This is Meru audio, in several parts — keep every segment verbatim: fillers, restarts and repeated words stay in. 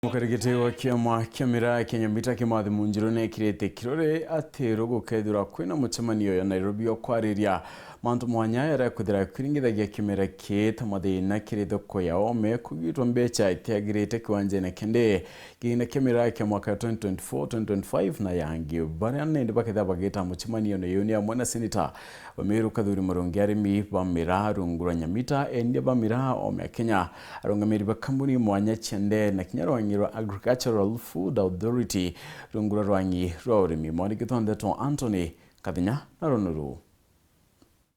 Mukarigiti wa kiama kia miraa kia Nyamita Kimathi Munjiru neekirite kirore ati rugukethirwa kwina mucemanio ya Nairobi o kwariria mantu mwanya jaria kwithira kwiringithagia kimera kii ta mathina kiri thoko ya oome, kugitwa mbeca itiagirite kiwanjene kindi kigina kia miraa kia mwaka ya twenty twenty-four twenty twenty-five na yangi. Baria nindi bakethira bagita mucemanione uyu ni amwe na seneta wa Meru Kathuri Murungi, arimi ba miraa rungu rwa Nyamita, endia ba miraa oome a Kenya, arungamiri ba kambuni mwanya cia ndee na kinya rwangi rwa Agricultural Food Authority rungu rwa rwangi rwa urimi. Mwandiki twa ndeto Anthony Kathinya na runu ruu.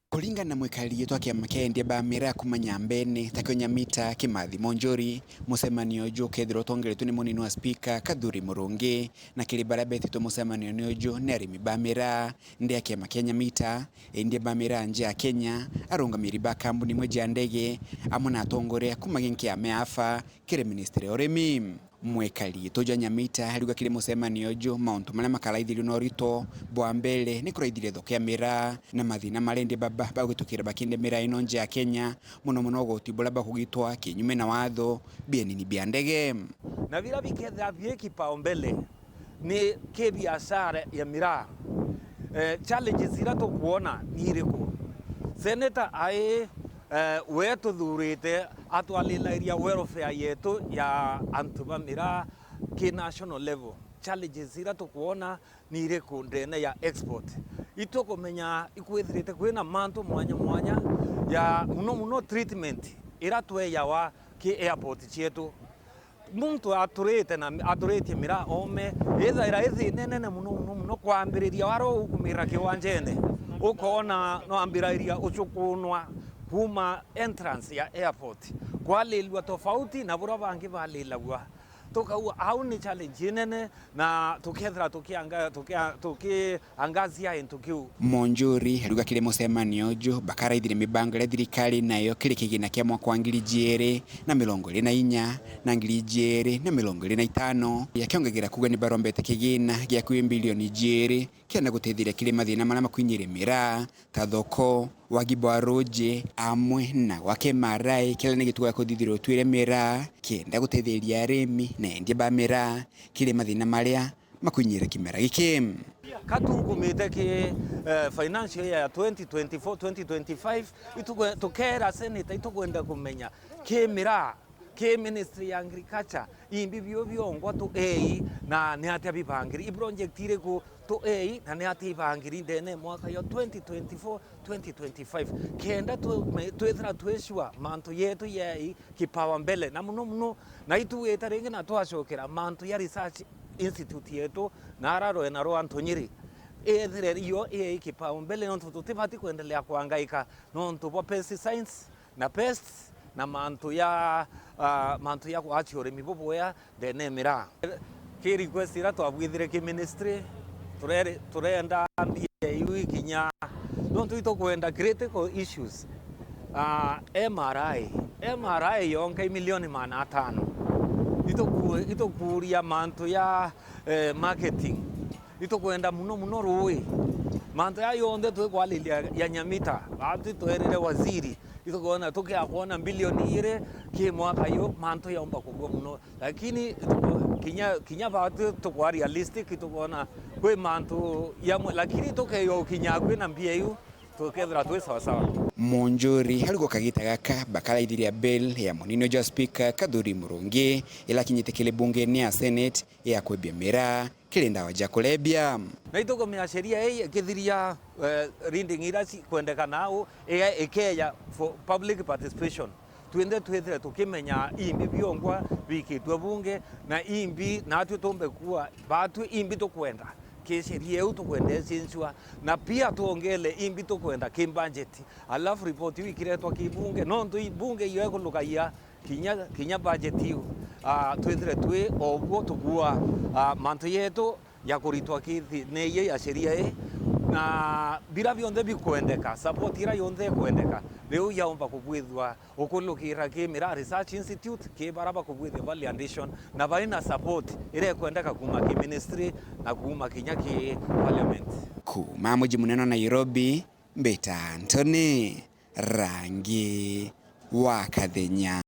Kuringana na mwikari gitwa kiama kia endia ba miraa kuma Nyambene, takio Nyamita, Kimathi Monjori, mucemanio uju ukethirwa utongeretwe ni munini wa spika Kathuri Murungi, na kiri baria betitwe mucemanione uju ni arimi ba miraa nthi ya kiama kia Nyamita, endia ba miraa nja ya Kenya, arungamiri ba kambuni imwe cia ndege, amwe na atongoria kuma ginki ya meafa kiri ministry ya urimi. Mwikari gitwa jwa Nyamita ariuga kiri mucemanio uju mauntu maria makaraithirio na urito bwa mbere ni kuraithiria thoko ya miraa na mathina maria endia baba bagwitukira bakiendia miraa ino nja ya Kenya, muno muno ugoti buria bakugitwa kinyume na watho bienini bia ndege. Na biria bikethira bi kipaumbele ni ki biashara ya miraa. Eh, challenges iria tukwona ni iriku? Senator ai, eh, we tuthurite atwalilairia welfare yetu ya antu ba miraa ki national level. Challenges iria tukwona ni iriku ndene ya export? Itukumenya ikwithirite kwina mantu mwanya mwanya ya muno muno treatment iria tweyawa ki airport cietu. Muntu aturite na aturitie miraa oome, ithaira i thina inene muno, muno, muno, kwambiriria wara ukumirira kiwanjene, ukoona no ambirairia ucukunwa kuuma entrance ya airport, kwalilua tofauti na buria bangi balilagua. Tukauga au ni challenge inene, na tukethira tukianga-, tukia-, tuki- angazia into kiu. Monjuri ariuga kiri mucemanio uju bakaraithiria mibango iria thirikari nayo kiri kigina kia mwaka wa ngiri ijiiri na mirongo iiri na inya na ngiri ijiiri na mirongo iiri na itano, yakiongagira kuuga ni barombete kigina gia akui mbilioni ijiiri kenda guteithiria kiri mathina maria makwinyiria miraa ta thoko, wagi bwa ruuji, amwe na gwaka M R I, kiria ni gitugo gia kuthithia utwire miraa kenda guteithiria arimi na endia ba miraa kiri mathina maria makwinyiria kimera giki. Ka tukumite ki, eh, financial year ya twenty twenty-four twenty twenty-five, itukwe-, tukeera senator itukwenda kumenya ki miraa, ki ministry ya agriculture, imbi bio biongwa tu ei na ni atia bibangiri, i project iriku tu ei na ni atia ibangiri ndene mwaka yo twenty twenty-four twenty twenty-five, kenda tu-, me-, twithira twi sure mantu yetu yei kipaumbele, na muno muno na itugite ringi na twacokera mantu ya research institute yetu na ara rwena rwa Ntunyiri, ethire iyo ii kipaumbele, nontu tutibati kwendelea kwangaika nontu bwa pesticides na pests na mantu ya, ah, mantu ya kwacia urimi bubuea ndene miraa. Ki request iria twabwithire ki ministry, turere-, turenda mbia iu ikinya, nontu itukwenda critical issues. Ah, M R I, M R I yonka i milioni magana atano. Ituku-, itukuria mantu ya, eh, marketing. Itukwenda muno muno ruui. Mantu ya yonthe twikwariria ya Nyamita, baatwi twerire waziri, itukwona tukiakwona mbilioni iiri ki mwaka yu, mantu yaumba kugua muno. Lakini tuku-, kinya, kinya baatwi tukwa realistic, tukwona kwi mantu yamwe, lakini tukeyo kinya kwina mbia iu, tukethira twi sawasawa. Munjuri ariuga kagita gaka bakaraithiria bill ya munini jwa speaker Kathuri Murungi ila kinyite kiri bungeni ya Senate ya kwebia miraa kiri ndawa ja kurebia. Na itukumenya sheria ii ikithiria, eh, reading ira cikwendekana au, ikeya for public participation. Twinthe twithire tukimenya imbi biongwa bikitwe bunge, na imbi natwi tumbe kuwa batwi imbi tukwenda. Ki sheria iu tukwenda icincua, na pia twongele imbi tukwenda ki budget. Alafu report iu ikiretwa ki bunge, nontu i bunge iyo ikulukagia kinya, kinya budget iu. Ah, twithire twi o buo tukua, ah, mantu yetu ya kuritwa ki thi-, ni iyo ya sheria ii, na bira bionthe bikwendeka, support ira yonthe ikwendeka, riu yaumba kubwithwa ukulukira ki Miraa Research Institute, ki bara bakubwithia value addition, na bari na support ira ikwendeka kuuma ki ministry na kuuma kinya ki parliament. Kuuma muji munene wa Nairobi, mbita Anthony Rangi wa Kathenya.